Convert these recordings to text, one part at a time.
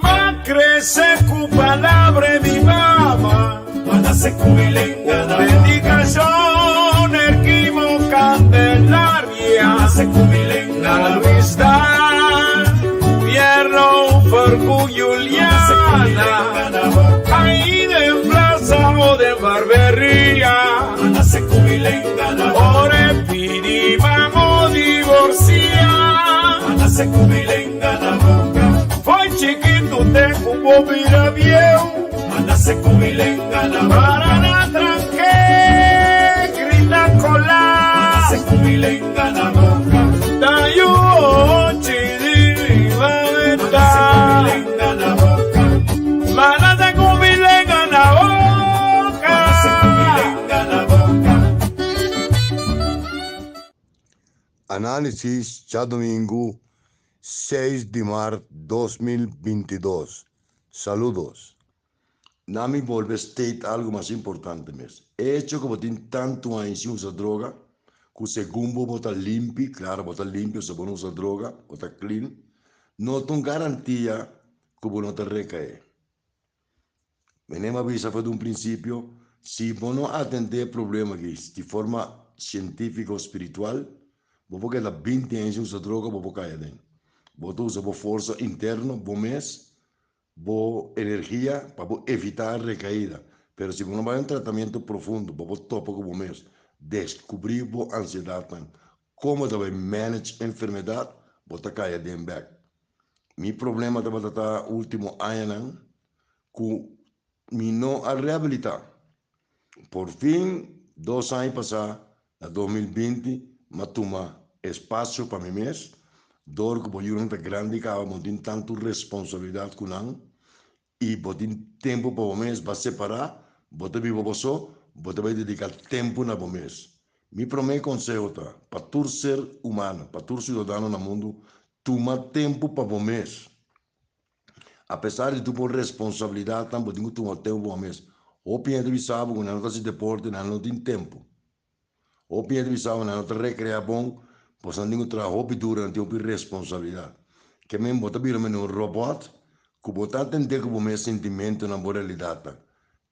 M'a krese ku palabra e mi mama, un bendikashon erkimo Candelaria, na amistad Fierro ku Juliana, ahí den plaza o den barberia, ora e pidi mamo divorcia. Foi chikitu te ku bo bira bieu. Para na tranke grita kola. Ta yu ochi di riba benta. Manase ku mi lenga na boka. Análisis djadumingu seis di mart 2022. Saludos. Na mi bolbe state algo mas importante mes. E hecho ku bo tin tantu aña sin usa droga, ku segun bo bo ta limpi, klaro bo ta limpi pasobra bo no usa droga, bo ta clean, no ta un garantia ku bo no ta rekaé. Menem a bisa for di un prinsipio, si bo no atendé e problema aki di forma sientífiko spiritual, bo por keda binti aña sin usa droga, bo por kai aden. Bo ta usa bo forsa interno, bo mes, bo energia pa bo evitá rekaida. Pero si bo no bai un tratamiento profundo, bo por topa ku bo mes, deskubrí bo ansiedatnan, komo ta bai manage enfermedat, bo ta kai aden bèk. Mi problema tabata ta ultimo añanan ku mi no a rehabilitá. Por fin dos aña pasá, na 2020, m'a tuma espasio pa mi mes, dor ku bo yunan ta grandi kaba, bo no tin tantu responsabilidat ku nan i bo tin tempu pa bo mes, bo a separá, bo ta biba bo so, bo ta bai dediká tempu na bo mes. Mi promé konseho ta pa tur ser humano, pa tur siudadano na mundu, Tuma tempu pa bo mes. Apesar di tur bo responsabilidatnan, bo tin ku tuma tempu pa bo mes. Hopi hende bisa bo ku nan no ta hasi deporte, nan no tin tempu. Hopi hende bisa bo nan no ta rekreá bon, pasobra nan tin ku traha hopi duru, nan tin hopi responsabilidat. Ke men bo ta bira mene un robòt ku bo ta atendé ku bo mes sintimentunan, bo realidatnan.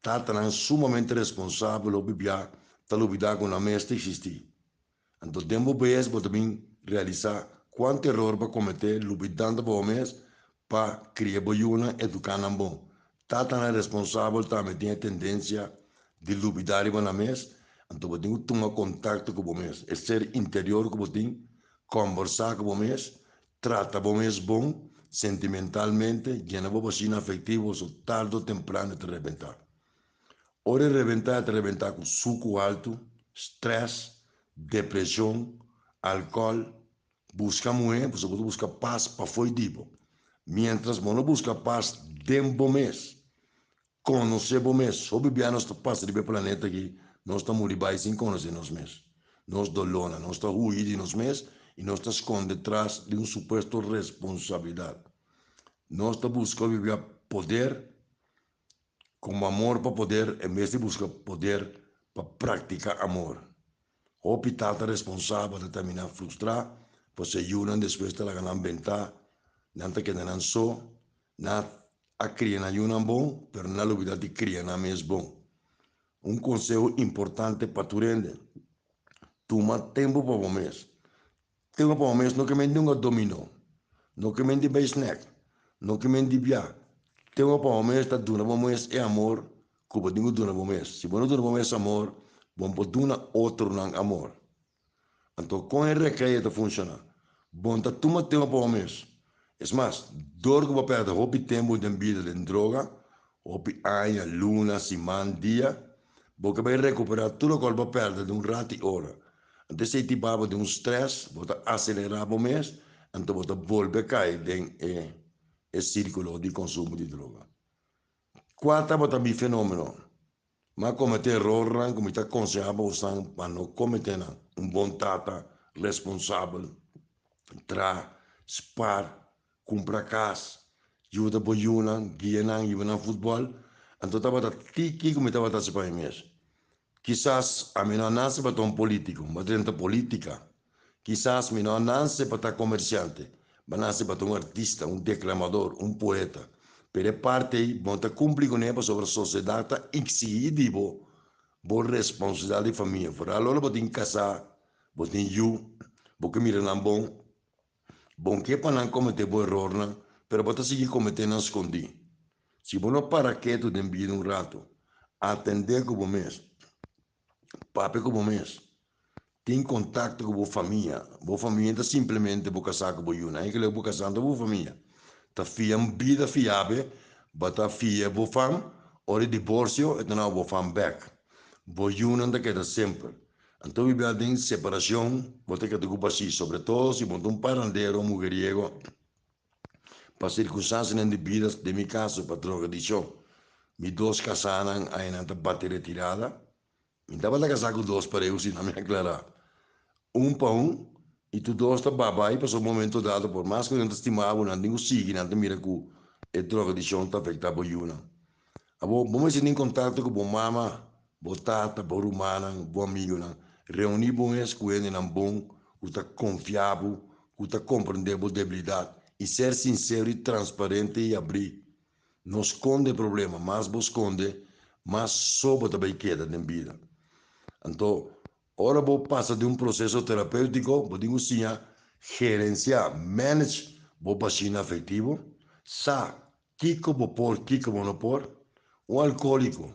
Tatanan sumamente responsabel hopi bia ta lubidá ku nan mes ta eksistí. Anto den bo bes bo ta bin realisá kuantu eror bo a kometé lubidando bo mes pa kria bo yunan, eduká nan bon. Tatanan responsabel tambe tin e tendensia di lubidá riba nan mes, anto bo tin ku tuma kontakto ku bo mes, e ser interior ku bo tin, kòmbersá ku bo mes, trata bo mes bon sentimentalmente, yena bo bashina afektivo so tarde o temprano e ta rebentá. Ora e rebentá e ta rebentá ku suku altu, strès, depreshon, alkòl, buska muhé, pasobra bo ta buska pas pafó di bo. Miéntras bo no buska pas den bo mes, konosé bo mes. Hopi bia nos ta pasa riba e planeta aki, nos ta muri bai sin konosé nos mes. Nos dolónan, nos ta huyi di nos mes i nos ta skonde tras di un supuesto responsabilidat. Nos ta buska hopi bia poder Como amor pa poder en bes di busca poder pa practica amor. Hopi tata responsabel ta termina frustra pasobra e yunan despues ta laga nan benta, nan ta keda nan so, nan a cria nan yunan bon pero nan a lubida di cria nan mes bon. Un conseho importante pa tur hende, tuma tempo pa bo mes. Tempo pa bo mes no ke men di hunga domino, no ke men di bay snack, no ke men di bia. Tempo pa bo mes ta duna bo mes e amor ku bo tin ku duna bo mes. Si bo no duna bo mes amor, bo no por duna otronan amor. Anto kon e rekreo ta funshoná? Bo no ta tuma tempo pa bo mes. Es mas, dor ku bo a pèrdè hopi tempu den bida den droga, hopi aña, luna, siman, dia, bo ke bai rekuperá tur lokual bo a pèrdè den un ratu i ora. Anto esei ti baba den un stress, bo ta aselerá bo mes, anto bo ta bolbe kai den e e sírkulo di konsumo di droga. Kua tabata mi fenómeno? Mi a kometé erornan ku mi ta konsehá bosan pa no kometé nan. Un bon tata responsabel, traha, spar, kumpra kas, yuda bo yunan, guia nan, hiba nan futbòl. Anto tabata tiki ku mi tabata hasi pa mi mes. Kisas ami no a nase pa ta un polítiko, mi a drenta polítika. Kisas mi no a nase pa ta komersiante, Bo a nase pa ta un artista, un deklamador, un poeta. Pero e parti ei bo no ta kumpli kuné pasobra sosiedat ta eksigí di bo bo responsabilidat di famia. Foral ora bo tin kasá, bo tin yu, bo ke mira nan bon. Bon ke pa nan kometé bo erornan, pero bo ta sigui kometé nan skondí. Si bo no para ketu den bida un ratu, atendé ku bo mes, papia ku bo mes, tin kontakto ku bo famia. Bo famia no ta simplemente bo kasá ku bo yunan, enkele bo kasá no ta bo famia. Ta fia un bida fiabe, bo ta fia bo fam, ora e diborsio e ta nau bo fam bèk. Bo yunan ta keda semper. Anto bibia den separacion bo ta keda cu bashí, sobre todo si bo ta un parandero o mujeriego pa circunstancianan di bida, den mi caso pa drogadiccion. Mi dos casanan ayenan ta bati retirada. Mi tabata casá cu dos pareu si no mi aclará. Un pa un y tur dos ta babay pasobra un momento dado por mas cu nan ta stima bo nan tin cu sigui nan ta mira cu e drogadiccion ta afecta bo yunan. Abo bo mester tin contacto cu bo mama, bo tata, bo rumannan, bo amigonan. Reuní bo mes ku hendenan bon ku ta konfia bo, ku ta komprendé bo debilidat i ser sinsero i transparente i abrí. No skonde e problema, mas bo skonde, mas so bo ta bai keda den bida. Anto, ora bo pasa den un proseso terapéutiko, bo tin ku siña gerensiá, manage, bo bashina afektivo, sa kiko bo por, kiko bo no por. Un alkohóliko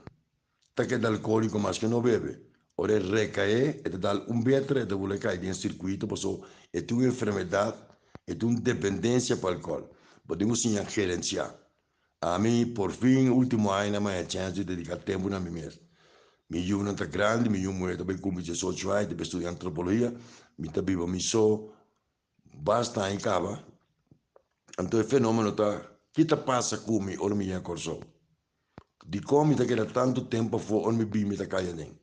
ta keda alkohóliko maske no bebe. Ora e rekaé, e ta dal un beter, e ta wòrdu kai den sirkuito pasobra e tin un enfermedat, e tin un dependensia pa alkohòl. Bo tin ku siña gerensiá. Ami por fin último añanan mi haña chèns di dediká tempu na mi mes. Mi yunan ta grandi, mi yu muhé ta bai kumpli diesocho aña, ta bai studia antropologia. Mi ta biba mi so basta aña kaba. Anto e fenómeno ta, ki ta pasa ku mi ora mi yega Kòrsou? Dikon mi ta keda tantu tempu afó ora mi bin mi ta kai aden?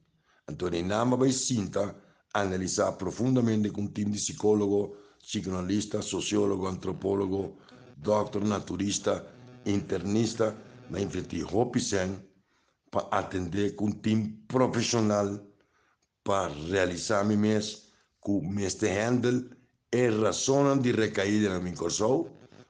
Anto den nan a bai sinta analisá profundamente ku un tim di sikólogo, psikoanalista, sosiólogo, antropólogo, dòkter, naturista, internista. Mi a invertí hopi sèn pa atendé ku un tim profeshonal pa realisá mi mes ku mester handle e rasonnan di rekaida na mi Kòrsou,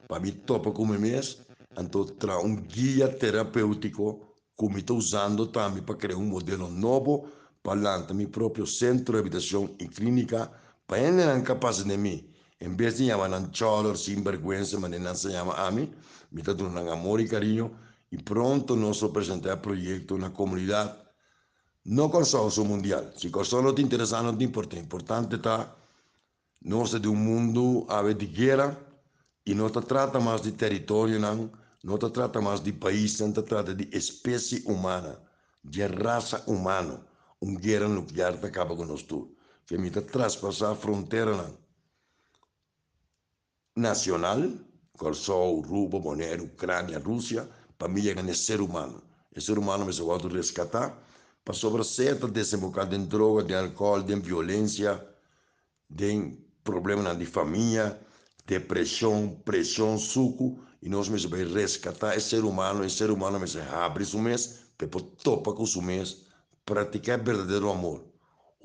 pa mi topa ku mi mes, anto traha un guia terapéutiko ku mi ta usando tambe pa krea un modelo nobo pa lanta mi propio sentro di habitashon i klínika pa hendenan kapas den mi, en bes di yama nan chòlor sinbèrgwensa manera nan sa yama ami, mi ta duna nan amor i kariño i pronto nos lo presentá e proyekto na komunidat. No Kòrsou su mundial. Si Kòrsou no ta interesá no ta importá. Importante ta nos ta den un mundu awe di guera i no ta trata mas di teritorionan, no ta trata mas di paisnan, ta trata di espesie humana, dje rasa humano. Un guera nuklear ta kaba ku nos tur. Ke mi ta traspasá fronteranan. Nacional, Kòrsou, Ruba, Boneiru, Ucrania, Rusia, pa mi yega na e ser humano. E ser humano mester wòrdu reskatá pasobra sea ta desemboká den droga, den alkohòl, den violensia, den problemanan di famia, depreshon, preshon, suku i nos mester bai reskatá e ser humano. E ser humano mester habri su mes pa e por topa ku su mes, praktiká e berdadero amor.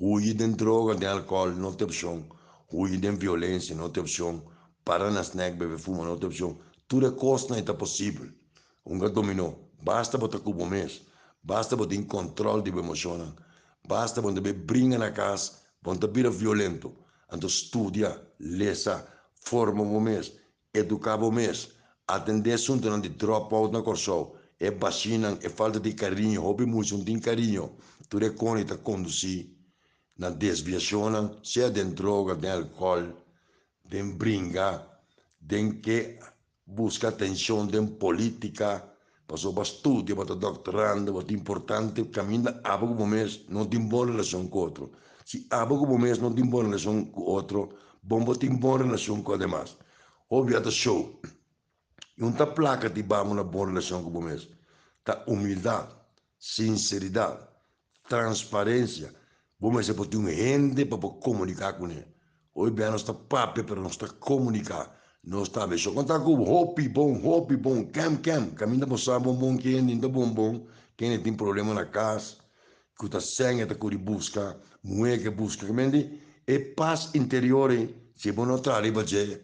Huyi den droga, den alcohol, no ta opcion. Huyi den violencia, no ta opcion. Para na snack, bebe, fuma, no ta opcion. Tur e cosnan ei ta posibel. Hunga dominó. Basta bo ta cu bo mes. Basta bo tin control di bo emocionnan. Basta bo no ta bay bringa na cas, bo no ta bira violento. Anto studia, lesa, forma bo mes, Eduká bo mes. Atendé asuntunan di drop out na Kòrsou, e bashinan, e falta di kariño, hopi mucha no tin kariño, tur e koni ta kondusí na desviashonnan, sea den droga, den alkòl, den bringa, den ke buska atenshon den polítika, pasobra bo a studia, bo ta dòktorando, bo ta importante, kaminda abo ku bo mes no tin bon relashon ku otro. Si abo ku bo mes no tin bon relashon ku otro, Bon bo tin bon relacion cu ademas. Hopi a ta show. Y un ta placa di bamo na bon relacion cu bo mes. Ta humildad, sinceridad, transparencia. Bo mester por tin un hende pa por comunica cune. Hopi bia nos ta papia pero nos ta comunica. Nos ta habla. Show conta cu bo hopi bon, hopi bon, kem kem. Caminda bo sa bon bon ken hende ta bon bon, ken hende tin problema na cas. Ku ta sèn e ta kuri buska, muhé ke buska. Kimendi e pas interior ei, si bo no traha riba dje,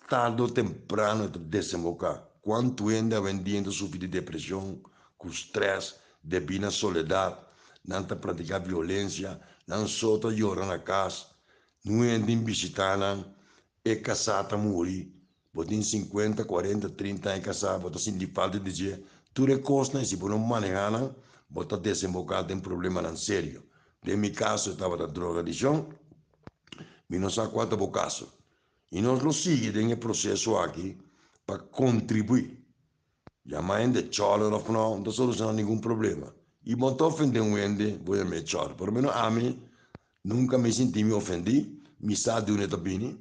Tarde o temprano e ta desemboká. Kuantu hende awendia ta sufri di depreshon, ku strès, debí na soledat, nan ta pratiká violensia, nan so ta yora na kas, no hende tin bishitá nan, e kasá ta muri, bo tin sinkuenta, kuarenta, trinta aña kasá, bo ta sinti falta di dje. Tur e kosnan, si bo no manehá nan, bo ta desemboká den problemanan serio. Den mi kaso e tabata drogadikshon, mi no sa kua ta bo kaso. I nos lo sigui den e proseso aki pa kontribuí. Yama hende chòler òf nò, no ta solushoná ningun problema. I bo no ta ofendé un hende bo yam'é chòler. Por lo menos ami nunka mi sinti mi ofendí, mi sa di unda e ta bini.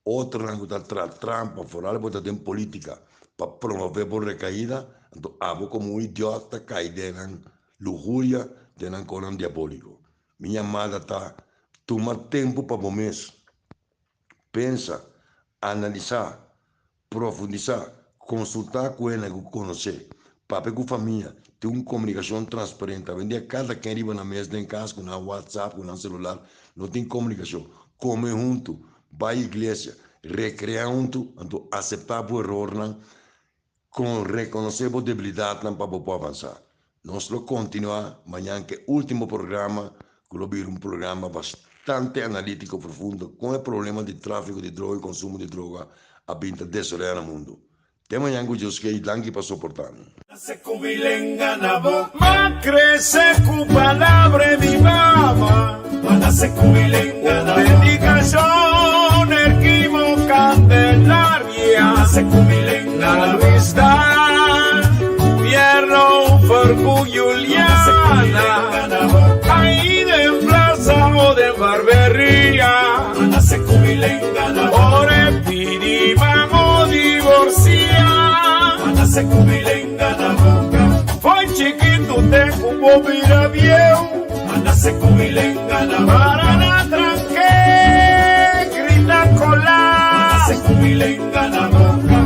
Otronan ku ta traha trampa, foral bo ta den polítika, pa promové bo rekaida, anto abo komo un idiòt ta kai den nan luhuria, den nan konan diabóliko. Mi yamada ta, tuma tempu pa bo mes. Pensa, analisá, profundisá, konsultá ku hende ku konosé, papia ku famia, tin un komunikashon transparente. Awendia kada ken riba nan mes den kas ku nan whatsapp, ku nan selular, no tin komunikashon. Kome huntu, bai iglesia, rekreá huntu, anto aseptá bo erornan, kon rekonosé bo debilidatnan pa bo por avansá. Nos lo kontinuá mañan ku e último programa ku lo bira un programa bastante analítiko profundo kon e problema di tráfiko di droga i konsumo di droga a bin ta desoreá na mundu. Te mañan ku Dios ke i danki pa soportá mi. Nase ku mi lenga na bo. M'a krese ku palabra di mi mama. M'a nase ku mi lenga na bo. Dedikashon Erquimo Candelaria. M'a nase ku mi lenga na bo. Luis Dan Pierno Fercu Juliana. Ahí den plaza o den barberia. M'a nase ku mi lenga na bo. Ora e pidi mamo divorcia. M'a nase ku mi lenga na boca. Foi chikitu te ku bo bira bieu. M'a nase ku mi lenga na boca. Para na tranke grita kola. M'a nase ku mi lenga na boca.